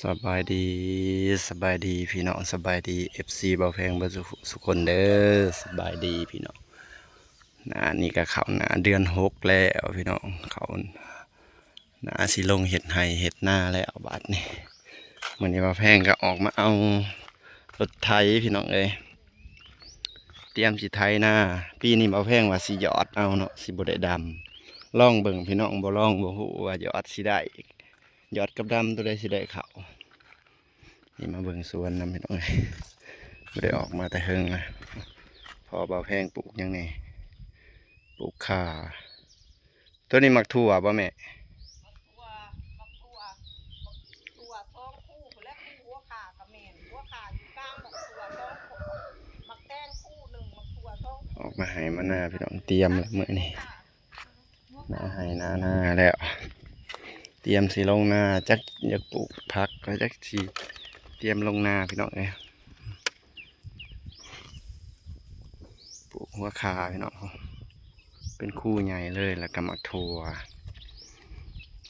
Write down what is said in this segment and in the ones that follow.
ສະບາຍດີ ສະບາຍດີພີ່ນ້ອງ ສະບາຍດີ ເອັຟຊີ ບ່າວແພງເບິດສູ່ ສູ່ຄົນເດີ. ສະບາຍດີພີ່ນ້ອງ. ໜ້ານີ້ກໍເຂົ້າໜ້າເດືອນຫົກແລ້ວພີ່ນ້ອງ ເຂົ້າໜ້າຊິລົງເຮັດໄຮ່ເຮັດນາແລ້ວບາດນີ້. ມື້ນີ້ບ່າວແພງກໍອອກມາເອົາລົດໄຖພີ່ນ້ອງເອີຍ ຕຽມຊິໄຖນາ. ປີນີ້ບ່າວແພງວ່າຊິຢອດເອົາເນາະ ຊິບໍ່ໄດ້ດຳ ລອງເບິ່ງພີ່ນ້ອງ ບໍ່ລອງບໍ່ຮູ້ວ່າຢອດຊິໄດ້ ຢອດກັບດຳໂຕໃດຊິໄດ້ເຂົ້າ. ນີ້ມາເບິ່ງສວນນຳພີ່ນ້ອງເອີຍ ບໍ່ໄດ້ອອກມາແຕ່ເຫິງລະ. ພໍ່ບ່າວແພງປູກຫຍັງແດ່? ປູກຂ່າ. ໂຕນີ້ໝາກຖົ່ວບໍ່ແມ່? ໝາກຖົ່ວ ໝາກຖົ່ວ ໝາກຖົ່ວສອງຄູ່ພຸ້ນແຫຼະ ຄູ່ຫົວຂ່າກໍແມ່ນ ຫົວຂ່າຢູ່ກາງໝາກຖົ່ວສອງ ໝາກແຕງຄູ່ໜຶ່ງ ໝາກຖົ່ວສອງ. ອອກມາໄຮ່ມານາພີ່ນ້ອງ ຕຽມແລ້ວມື້ນີ້ ໜ້າໄຮ່ໜ້ານາແລ້ວ ຕຽມຊິລົງນາ ຈັກຢາກປູກຜັກ ກໍຈັກຊິຕຽມລົງນາພີ່ນ້ອງເອີຍ. ປູກຫົວຂ່າພີ່ນ້ອງ ເປັນຄູ່ໃຫຍ່ເລີຍ ແລ້ວກໍໝາກຖົ່ວ.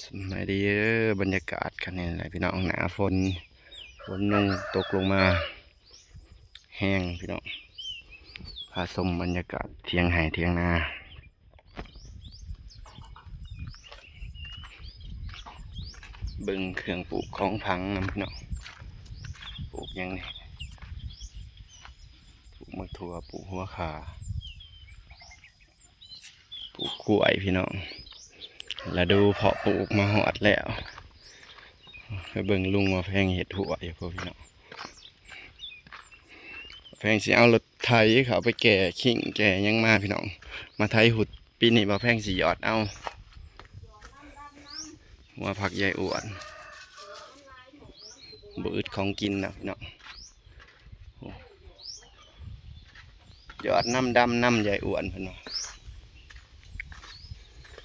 ສະບາຍດີເດີ ບັນຍາກາດກັນນີ້ແຫຼະພີ່ນ້ອງ ໜ້າຝົນ ຝົນລົງຕົກລົງມາແຮງພີ່ນ້ອງ ພາຊົມບັນຍາກາດຖຽງໄຮ່ຖຽງນາ. ເບິ່ງເຄື່ອງປູກຂອງຝັງນຳພີ່ນ້ອງ ປູກຫຍັງນີ້? ປູກໝາກຖົ່ວ ປູກຫົວຂ່າ ປູກກ້ວຍພີ່ນ້ອງ. ລະດູເພາະປູກມາຮອດແລ້ວ ໄປເບິ່ງລຸງວ່າແພງເຮັດຫົວຢູ່ພຸ້ນພີ່ນ້ອງ. ແພງຊິເອົາລົດໄຖເຂົ້າໄປແກ່ຄີງແກ່ຫຍັງມາພີ່ນ້ອງ ມາໄຖຫຸດ. ປີນີ້ບ່າວແພງຊິຢອດເອົາຫົວຜັກໃຫຍ່ອ້ວນ ບໍ່ອຶດຂອງກິນນະພີ່ນ້ອງ. ຢອດນຳ ດຳນຳ ໃຫຍ່ອ້ວນເພິ່ນວ່າ.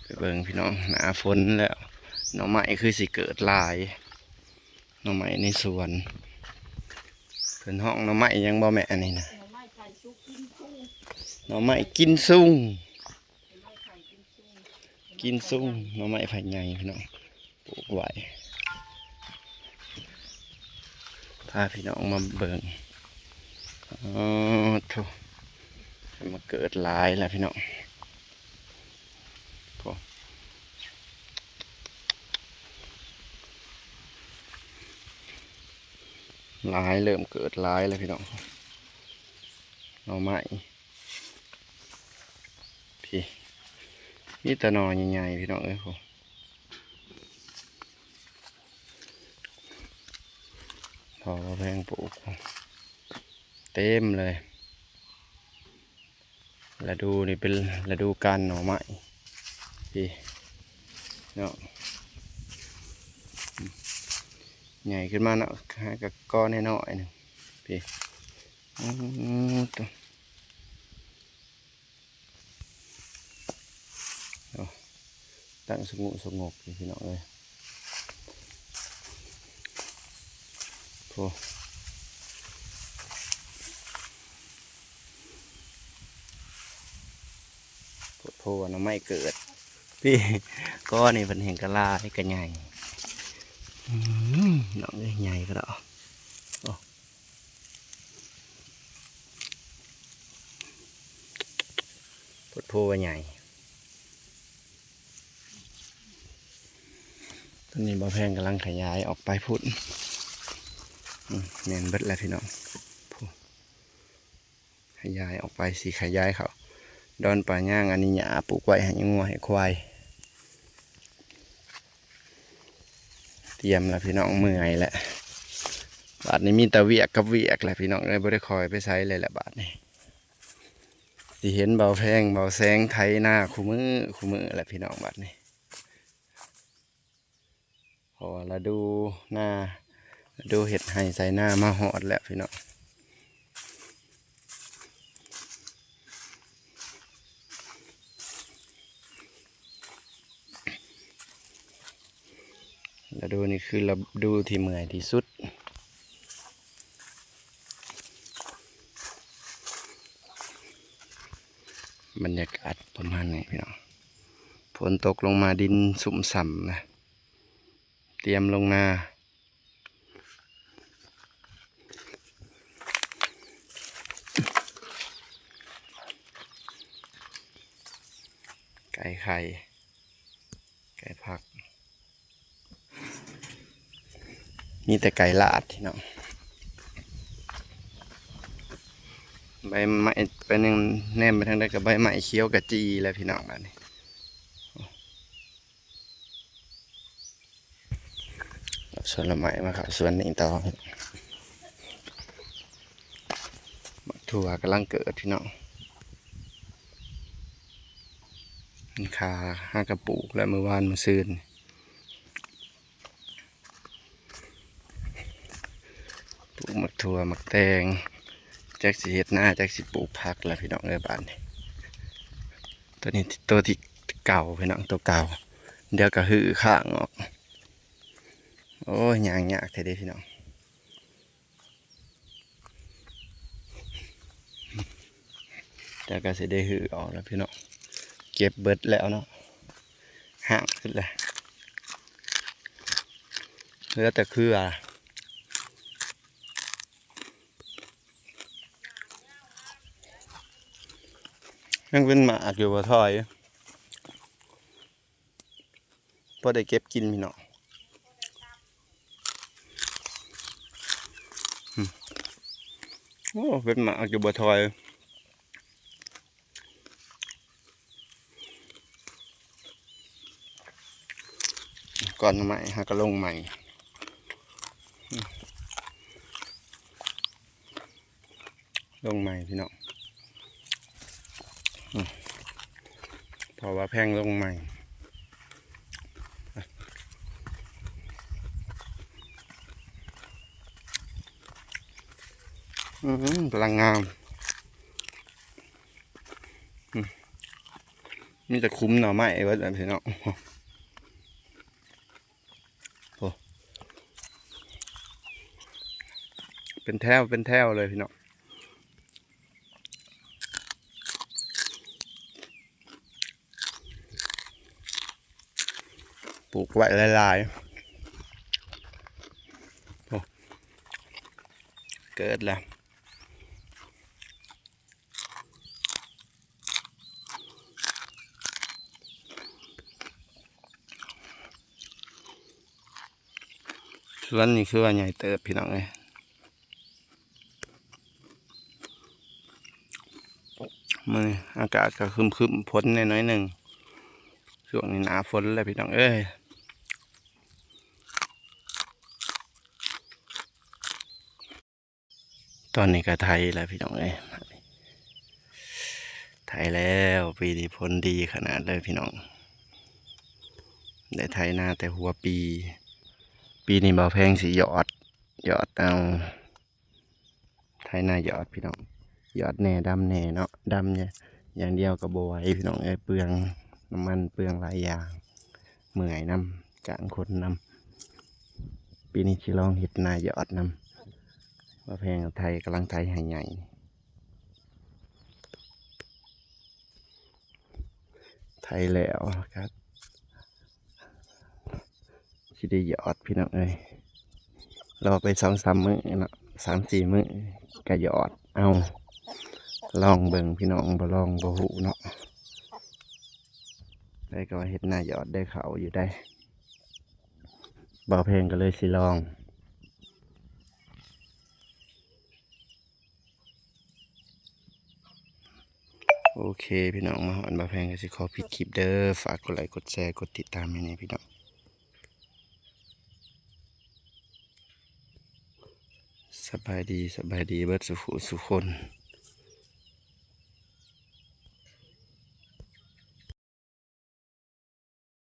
ໄປເບິ່ງພີ່ນ້ອງ ໜ້າຝົນແລ້ວ ໜໍ່ໄມ້ຄືຊິເກີດຫຼາຍ ໜໍ່ໄມ້ໃນສວນ. ເພິ່ນຮ້ອງໜໍ່ໄມ້ຫຍັງບໍ່ແມ່ ອັນນີ້ນະ? ໜໍ່ໄມ້ໄຜ່ສຸກກິນຊຸງ ໜໍ່ໄມ້ກິນຊຸງ ໜໍ່ໄມ້ໄຜ່ກິນຊຸງ ກິນຊຸງ ໜໍ່ໄມ້ໄຜ່ໃຫຍ່ພີ່ນ້ອງ ປູກໄວ້. ພາພີ່ນ້ອງມາເບິ່ງ ອໍ ໂທ້ ມາເກີດຫຼາຍແລ້ວພີ່ນ້ອງ. ໂອ້ ຫຼາຍ ເລີ່ມເກີດຫຼາຍແລ້ວພີ່ນ້ອງ ໜໍ່ໄມ້ ພີ້ ມີແຕ່ໜໍ່ໃຫຍ່ໆ ພີ່ນ້ອງເອີຍ ໂອ້ ພໍ່ບ່າວແພງປູກເຕັມເລີຍ. ລະດູນີ້ເປັນລະດູການໜໍ່ໄມ້ ພີ້ເນາະ ໃຫຍ່ຂຶ້ນມາເນາະ ຫາກະກໍນ້ອຍໆ ນີ້ ພີ້ ໂອ້ ໂຕ ໂອ້ ຕັ້ງສະຫງົບສະຫງົບຢູ່ພີ່ນ້ອງເອີຍ ໂອ້ ໂພດໂພວ່າໜໍ່ໄມ້ເກີດ ພີ້ ກໍນີ້ເພິ່ນເຫັນກະລາຍກະໃຫຍ່ ອືມ ນ້ອງເອີຍ ໃຫຍ່ກະດອກ ໂອ້ ໂພດໂພວ່າໃຫຍ່. ຕອນນີ້ບ່າວແພງກຳລັງຂະຫຍາຍອອກໄປພຸ້ນ ອືມ ແມ່ນເບິດແລ້ວພີ່ນ້ອງ ພຸ້ນ ຂະຫຍາຍອອກໄປ ຊິຂະຫຍາຍເຂົ້າດອນປ່າຍາງ ອັນນີ້ຫຍ້າປູກໄວ້ໃຫ້ງົວໃຫ້ຄວາຍ ຕຽມລະພີ່ນ້ອງ ເມື່ອຍແຫຼະ ບາດນີ້ມີແຕ່ວຽກກັບວຽກແຫຼະພີ່ນ້ອງເອີຍ ບໍ່ໄດ້ຄ່ອຍໄປໃສເລີຍແຫຼະບາດນີ້. ຊິເຫັນບ່າວແພງບ່າວແສງໄຖນາຄູ່ມື້ຄູ່ມື້ແຫຼະພີ່ນ້ອງ ບາດນີ້ ເພາະວ່າລະດູນາ ລະດູເຮັດໄຮ່ໄຖນາມາຮອດແລ້ວພີ່ນ້ອງ. ລະດູນີ້ຄືລະດູທີ່ເມື່ອຍທີ່ສຸດ ບັນຍາກາດປະມານນີ້ພີ່ນ້ອງ ຝົນຕົກລົງມາດິນຊຸ່ມຊ່ຳນະ ຕຽມລົງນາ ໄກ່ໄຂ່ ໄກ່ຜັກ ມີແຕ່ໄກ່ລາດພີ່ນ້ອງ. ໃບໄມ້ໄປໜຶ່ງ ແນມໄປທາງໃດກໍໃບໄມ້ຂຽວກະຈີ່ແລ້ວພີ່ນ້ອງ ບາດນີ້. ສວນລະໄມ້ ມາເຂົ້າສວນນີ້ຕໍ່. ໝາກຖົ່ວກຳລັງເກີດພີ່ນ້ອງ ມັນຄາຫາກະປູກແລ້ວ ມື້ວານມື້ຊືນ ປູກໝາກຖົ່ວໝາກແຕງ ຈັກຊິເຮັດນາ ຈັກຊິປູກຜັກລະພີ່ນ້ອງເອີຍ ບາດນີ້. ໂຕນີ້ໂຕທີ່ເກົ່າພີ່ນ້ອງ ໂຕເກົ່າ ດຽວກໍຮື້ຄ້າງອອກ. ໂອ້ຍ ຍ່າງຍາກແທ້ເດ້ພີ່ນ້ອງ ແຕ່ກໍຊິໄດ້ຮື້ອອກແລ້ວພີ່ນ້ອງ ເກັບເບິດແລ້ວເນາະ ຮ້າງເບິດແລ້ວ ເຫຼືອແຕ່ເຄືອ. ຍັງເປັນໝາກຢູ່ບໍ່ຖອຍ ພໍໄດ້ເກັບກິນພີ່ນ້ອງ. ໂອ້ ເປັນໝາກຢູ່ບໍ່ຖອຍ. ກ່ອນໜໍ່ໄມ້ຫາກະລົງໃໝ່ ລົງໃໝ່ພີ່ນ້ອງ ເພາະວ່າແພງລົງໃໝ່. ອືມ ກຳລັງງາມ ອືມ ມີແຕ່ຂຸມໜໍ່ໄມ້ເບິດແລ້ວພີ່ນ້ອງ. ໂອ້ ເປັນແຖວເປັນແຖວເລີຍພີ່ນ້ອງ. ປູກໄວ້ຫຼາຍໆ ໂອ້ ເກີດແລ້ວ. ສວນນີ້ຄືວ່າໃຫຍ່ເຕີບພີ່ນ້ອງເອີຍ. ມື້ນີ້ອາກາດກໍຄຶ້ມໆ ຝົນແດ່ໜ້ອຍໜຶ່ງ ຊ່ວງນີ້ໜ້າຝົນແລ້ວພີ່ນ້ອງເອີຍ. ຕອນນີ້ກໍໄຖແລ້ວພີ່ນ້ອງເອີຍ ໄຖແລ້ວ. ປີນີ້ຜົນດີຂະໜາດເລີຍພີ່ນ້ອງ ໄດ້ໄຖນາແຕ່ຫົວປີ. ປີນີ້ບ່າວແພງຊິຢອດ ຢອດເອົາ ໄຖນາຢອດພີ່ນ້ອງ ຢອດແດ່ ດຳແດ່ເນາະ ດຳຢ່າງດຽວກໍບໍ່ໄຫວພີ່ນ້ອງເອີຍ ເປືອງນ້ຳມັນ ເປືອງຫຼາຍຢ່າງ ເມື່ອຍນຳ ຈ້າງຄົນນຳ. ປີນີ້ຊິລອງເຮັດນາຢອດນຳ ບ່າວແພງໄຖ ກຳລັງໄຖໃຫ້ໃຫຍ່ ໄຖແລ້ວກໍຊິໄດ້ຢອດພີ່ນ້ອງເອີຍ. ລໍໄປສອງສາມມື້ເນາະ ສາມສີ່ມື້ກໍຢອດເອົາ ລອງເບິ່ງພີ່ນ້ອງ ບໍ່ລອງບໍ່ຮູ້ເນາະ. ໄປກໍວ່າເຮັດນາຢອດໄດ້ເຂົ້າຢູ່ໄດ໋ ບ່າວແພງກໍເລີຍຊິລອງ. ໂອເຄພີ່ນ້ອງ ມາຮອດບ່າວແພງກໍຊິຂໍປິດຄລິບເດີ ຝາກກົດໄລກົດແຊ ກົດຕິດຕາມໃຫ້ແດ່ພີ່ນ້ອງ. ສະບາຍດີ ສະບາຍດີເບິດສູ່ຜູ້ສູ່ຄົນ.